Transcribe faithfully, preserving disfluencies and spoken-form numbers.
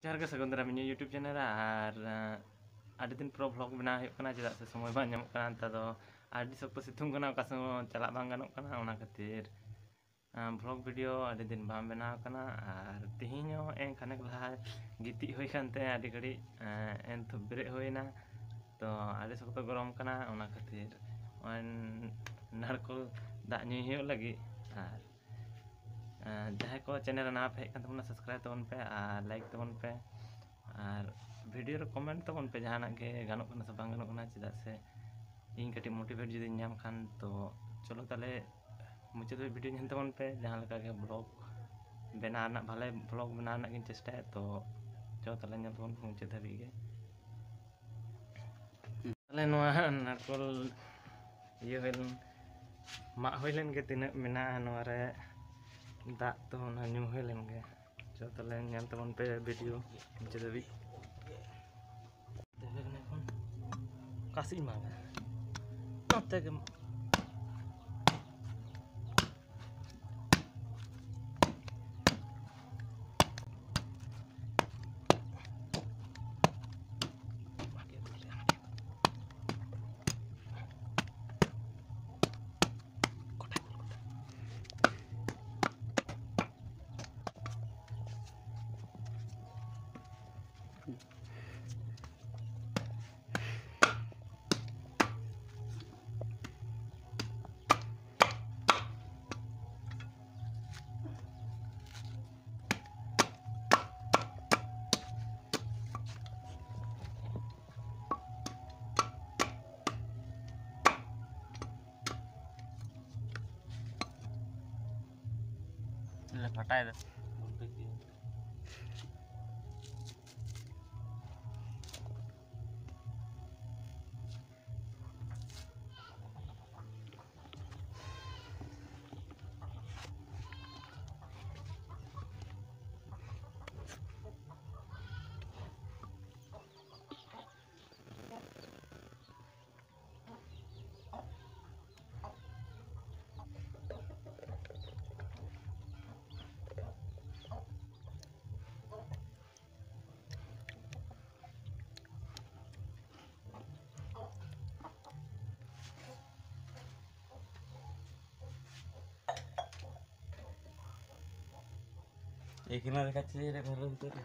ᱡᱚᱦᱟᱨ ᱜᱮ ᱥᱟᱹᱜᱩᱱ ᱫᱟᱨᱟᱢ ᱤᱧᱟᱹᱜ YouTube channel ᱨᱮ᱾ ᱟᱨ ᱟᱹᱰᱤ ᱫᱤᱱ ᱯᱚᱨᱮ vlog ᱵᱮᱱᱟᱣ ᱦᱩᱭᱩᱜ ᱠᱟᱱᱟ, ᱪᱮᱫᱟᱜ ᱥᱮ ᱥᱚᱢᱚᱭ ᱵᱟᱝ ᱧᱟᱢᱚᱜ ᱠᱟᱱᱟ᱾ ᱱᱮᱛᱟᱨ ᱫᱚ ᱟᱹᱰᱤ ᱥᱚᱠᱛᱚ ᱥᱤᱛᱩᱝ ᱠᱟᱱᱟ, ᱚᱠᱟ ᱥᱮᱫ ᱦᱚᱸ ᱪᱟᱞᱟᱜ ᱵᱟᱝ ᱜᱟᱱᱚᱜ ᱠᱟᱱᱟ᱾ ᱚᱱᱟ ᱠᱷᱟᱹᱛᱤᱨ vlog video ᱟᱹᱰᱤ ᱫᱤᱱ ᱵᱟᱝ ᱵᱮᱱᱟᱣ ᱠᱟᱱᱟ᱾ ᱟᱨ ᱛᱮᱦᱮᱧ ᱦᱚᱸ ᱮᱱ ᱠᱷᱟᱱᱮᱠ ᱞᱟᱦᱟ ᱜᱤᱛᱤᱡ ᱦᱩᱭ ᱠᱟᱱ ᱛᱮ ᱟᱹᱰᱤ ᱜᱷᱟᱹᱲᱤᱡ ᱮᱱ ᱛᱚ ᱵᱮᱨᱮᱫ ᱦᱩᱭᱱᱟ᱾ ᱛᱚ ᱟᱹᱰᱤ ᱥᱚᱠᱛᱚ ᱜᱚᱨᱚᱢ ᱠᱟᱱᱟ, ᱚᱱᱟ ᱠᱷᱟᱹᱛᱤᱨ ᱱᱚᱜᱼᱚᱭ ᱱᱟᱲᱠᱳᱞ ᱫᱟᱜ ᱧᱩᱭ ᱦᱩᱭᱩᱜ ᱞᱟᱹᱜᱤᱫ᱾ ᱟᱨ ᱡᱟᱦᱟᱸᱭ ᱠᱚ channel ᱨᱮ ᱱᱟᱣᱟ ᱯᱮ ᱦᱮᱡ ᱠᱟᱱ ᱛᱟᱵᱚᱱᱟ, subscribe ᱛᱟᱵᱚᱱ ᱯᱮ ᱟᱨ like ᱛᱟᱵᱚᱱ ᱯᱮ᱾ ᱟᱨ video ᱨᱮ comment ᱛᱟᱵᱚᱱ ᱯᱮ, ᱡᱟᱦᱟᱱᱟᱜ ᱜᱮ ᱜᱟᱱᱚᱜ ᱠᱟᱱᱟ ᱥᱮ ᱵᱟᱝ ᱜᱟᱱᱚᱜ ᱠᱟᱱᱟ, ᱪᱮᱫᱟᱜ ᱥᱮ ᱤᱧ ᱠᱟᱹᱴᱤᱡ motivate ᱡᱩᱫᱤᱧ ᱧᱟᱢ ᱠᱷᱟᱱ᱾ ᱛᱚ ᱪᱚᱞᱚ ᱛᱟᱦᱞᱮ ᱢᱩᱪᱟᱹᱫ ᱫᱷᱟᱹᱵᱤᱡ video ᱧᱮᱞ ᱛᱟᱵᱚᱱ ᱯᱮ, ᱡᱟᱦᱟᱸ ᱞᱮᱠᱟ ᱜᱮ vlog ᱵᱮᱱᱟᱣ ᱨᱮᱱᱟᱜ, ᱵᱷᱟᱞᱮ vlog ᱵᱮᱱᱟᱣ ᱨᱮᱱᱟᱜ ᱜᱤᱧ ᱪᱮᱥᱴᱟᱭᱟ᱾ ᱛᱚ ᱪᱚ ᱛᱟᱦᱞᱮ ᱧᱮᱞ ᱛᱟᱵᱚᱱ ᱯᱮ ᱢᱩᱪᱟᱹᱫ ᱫᱷᱟᱹᱵᱤᱡ ᱜᱮ᱾ ᱛᱟᱦᱞᱮ ᱱᱚᱣᱟ ᱱᱟᱲᱠᱳᱞ ᱤᱭᱟᱹ ᱦᱩᱭ ᱞᱮᱱ, ᱢᱟᱜ ᱦᱩᱭ ᱞᱮᱱ ᱜᱮ, ᱛᱤᱱᱟᱹᱜ ᱢᱮᱱᱟᱜᱼᱟ ᱱᱚᱣᱟ ᱨᱮ ᱫᱟᱜ, ᱛᱚ ᱚᱱᱟ ᱧᱩ ᱦᱩᱭ ᱞᱮᱱ ᱜᱮ᱾ ᱪᱚ ᱛᱟᱦᱞᱮ ᱧᱮᱞ ᱛᱟᱵᱚᱱ ᱯᱮ video ᱢᱩᱪᱟᱹᱫ ᱫᱷᱟᱹᱵᱤᱡ᱾ ᱚᱠᱟ ᱥᱮᱫ ᱤᱧ ᱢᱟᱜᱟ? ᱱᱚᱛᱮ ᱜᱮ᱾ ᱞᱮ ᱯᱷᱟᱴᱟᱭ ᱫᱟ᱾ এখানে দেখাচ্ছে যে এটা ঘরের ভিতরে।